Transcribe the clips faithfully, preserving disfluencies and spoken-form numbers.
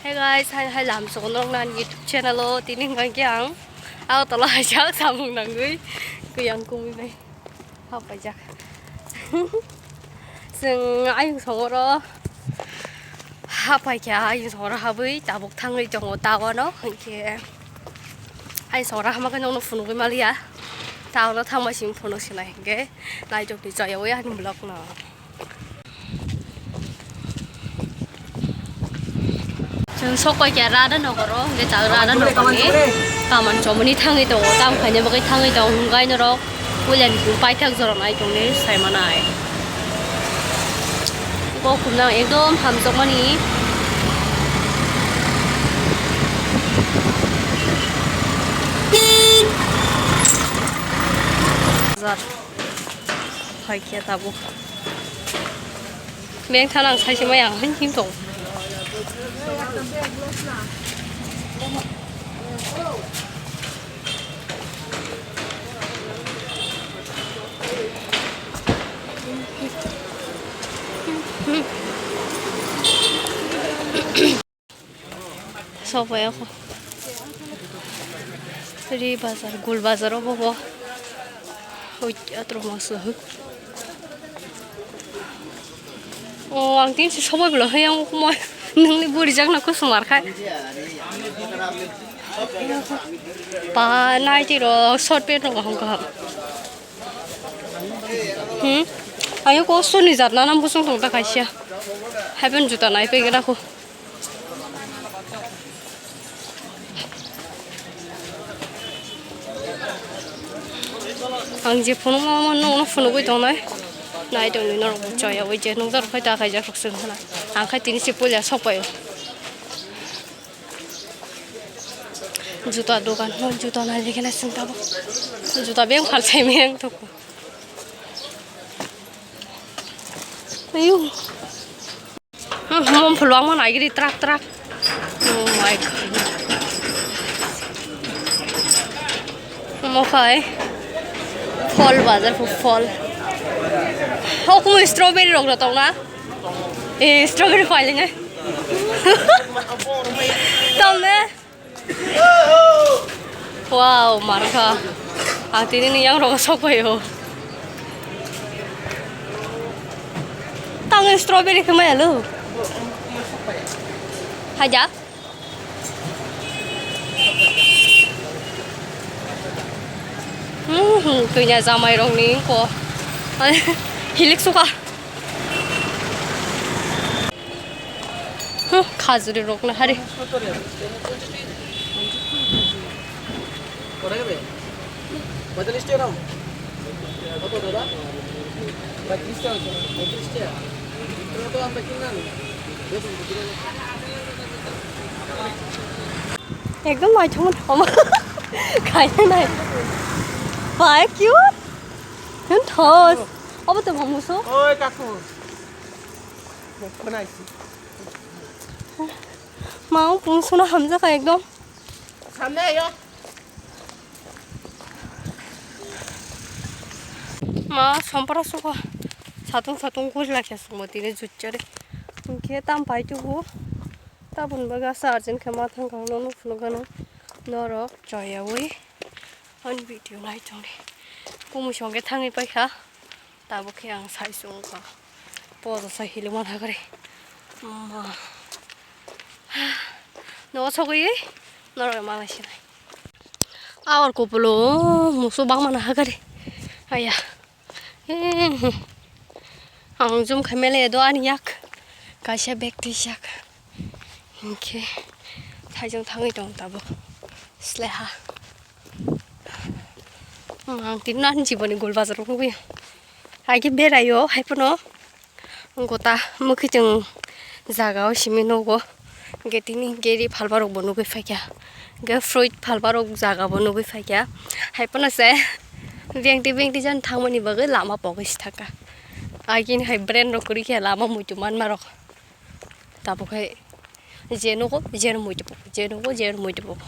Hey guys, hai hai lam sogo norok nani YouTube channel o tini hwnkha khe ang Agartala haijak samung nangwi kuyang kumui bai hapaijak. Chwng ayung songoro hapaikha, ayung songoro habwi tabuk thangwi tongo tawano, hinkhe ayung songoro hama khe nokno phunugwi maliya, tawano thangma simi phunuk sinai hinkhe naitokni choyawi ani vlog no. Chwng sok pai kha Radha Nagar o, hwnkhe chwng Radha Nagar ni kaman chomoni thangwi tongo, tamo khaina bagwi thangwi tongo, hwnkhe norok puila ni paithak jora nai tongni sai manai. Bo khumnang ekdom hamjakmani. Jat. Hai khe tabuk. Beng thanang sai se maya hwn him tong. Sobai ako. Ri bazar, gul bazar obo bo. Ui, atro masu. O, ang tin si sobai bwla hai ang kumai. Nungni buri jakna ko sumar khai. Pa nai tiro short pant rok hong kaham. Hmm? Ayo ko suni jat nanam busung tong ta kaisa. Hai pant juta nai pegena ko. Ang je phunukma mano, ono phunugwi tongnai. Nai tongni norok bo choya, oi je nokjak rok khai ta khaijak rok se wngkha na. Ang khai tini se puila sok pai o. Juta dogan, no juta nai lekhe nai sing tabuk. Juta beng phal sai meng tok. Ayo. Hmm, mom phulwang ma naigiri trak trak. Oh my God. Mo khai. Phol bazar phu phol. Ho kumu strawberry rok rw tong na? Eh, strawberry phai lengai. Tong ne? Wow, markha. Ang tini ni yang rogo sok pai o. Tang strawberry khe maya lo. Haja. Hmm, hmm, tuinya jamai rok ni ko. Hilik suka. Huh, khajuri rok na hari. কত দেবে? পঁয়তাল্লিশ টাকা দাম। কত দাদা? পঁয়ত্রিশ টাকা হচ্ছে না, পঁয়ত্রিশ টাকা। বিক্রি তো আমরা কিনলাম। দেখুন, বিক্রি হলো। একদম নাইথংমোন thoma khaina nai. Bai cute. Hwn thos. Obo to mamuso. Oi kaku. Khwnaisi. Ma, o pung suna hamjak ekdom. Samne ayo. Ma, sompra suka. Satung satung kujla khe sungmo tini jutjari. Hwnkhe tam pai tubu. Tabun baga sa arjen khe ma thang kang nono phunukgano. Norok choyawi. Ani video nai tongdi. Kumu songke thangwi paikha. Tabuk khe ang sai chwngkha. Podo sai hilikma thakre. Ma. No sogwi norok malai sinai. Awar kupulo musu bangmana hakari. Aya. Ang jum khamele do ani yak. Kaisa bag twijak. Hinkhe thaijong thangwi tong tabuk. Sleha. Ang tini ani jiboni gul bazar nugwi. Hai khe beraio, hai phano gota mwkhitwng jaga o simi nugo. Hinkhe tini gari phalbarok bo nugwi phaikha. Hinkhe fruit phalbarok jaga bo nugwi phaikha. Hai phano se bengti bengti jan thangmani bagwi lama pogwi si thangkha. Agini hai brand rok kwrwi khe lama muitu manmarok. Tabuk hai je nugo, je muitu pok, je nugo, je muitu pok.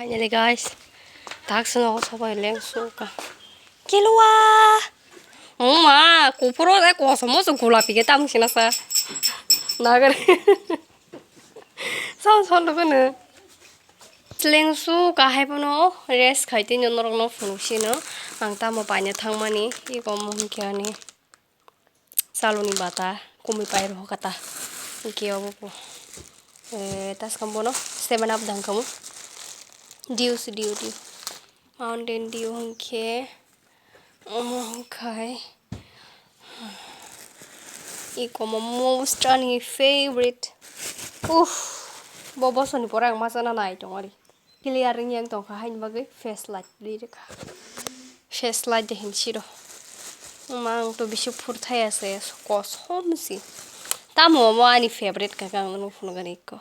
Finally guys, tak sino sobai leng suka. Kilua! Wngma, kuphuru tei kosom muchung gulapi khe tamo sina sa. Nagar. Sam sam nugano. Slengsu kahai bono rest khai tini norokno phunuk sino. Ang tamo paina thangmani, iko omo hinkhe ani saloni bata, kumui pai rw kata. Hinkhe obo bo. Eh, taskang bono seven up dang kamo. Dew si dew dew. Mountain Dew hinkhe. Omo hinkhe. Iko mo most ani favorite. Uff, bo bosoni pore ang masa na nai tong ari. Clear wng yang tong kha haini bagwi face light ri rwkha. Face light de hin siro. Mang to bisi phur thaya se kosom si. Tamo mo ani favorite ka kang no phunu gani ko.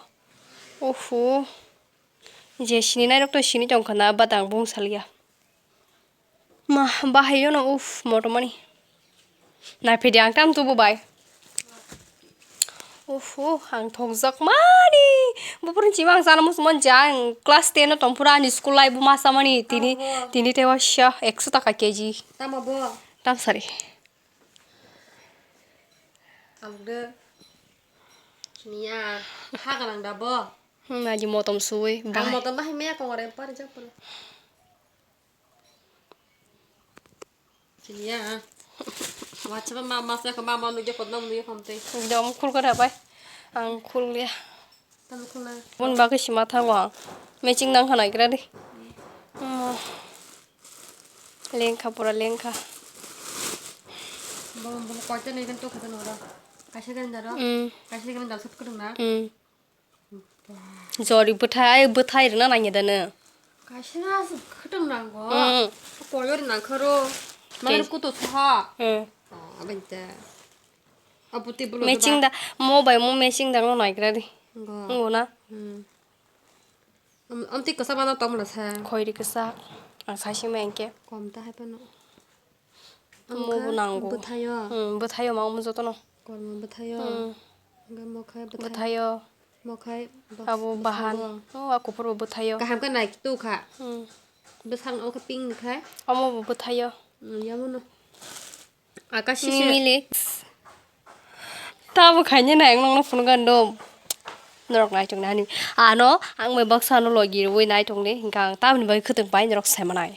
Uff. Je sini nai rok to sini tong kha na ba dang bung salia. Ma, bahai yono, uff, motomani. Naiphedi ang tam tubu bai. Uff, uff, ang thokjak mani. Buphuru chima ang sana musuman ja, ang class ten o tongphuru ani school life bo masa mani. Tini, tini tewa sha, ekso taka K G. Tamo bo? Tam sari. Ang de. Niya, ha ganang da bo? Hmm, aji motom suwi, ang bahai. Motom bahai meya kong ore par japon. Siniya. Wacha ma ma sa ka ma ma nuje kodna nuje khamte. Dom khul kore bai. Ang khul ya. Tam khul na. Bun ba ke sima tha wa. Matching nang khana kira di. Hmm. Lengkha pura lengkha. Bo bo koita ni kan to khata no ra. Kaisa kan daro. Hmm. Kaisa kan daro sat kudung na. Hmm. Jori bwthai, ai bwthai rwna nangya da nw? Kaisa na se khwtwng nango. Mm. Koyo rwna kharo. Mane kuto soha. Mm. Ah, abente. Abuti bulo. Matching da, mo bai mo matching da no naigra di. Ngo. Ngo na? Mm. Am, amti kasa mana tom na sa. Khoi ri kasa. Ang sai sima engke. Kom ta hai pano. Mo bo nango. Bwthaio. Hmm, bwthaio ma omo jotono. Kormo bwthaio. Hmm. Hwnkhe mo khai bwthai. Bwthaio. Mo khai bas-, abo bahan. Bwskango. O, a kuphur bo bwthaio. Kaham khe nai tu kha. Hmm. Bwsang o khe pink ni khai. Omo bo bwthaio. Hmm, yamono. Akashi se. Mimilix. Tamo khaina nai ang nokno phunukha ndo. Norok naitok nani. Ano ang bai baksa no logi rwi naitok ni. Hwnkhe ang tamoni bagwi khwtwng pai norok sai manai.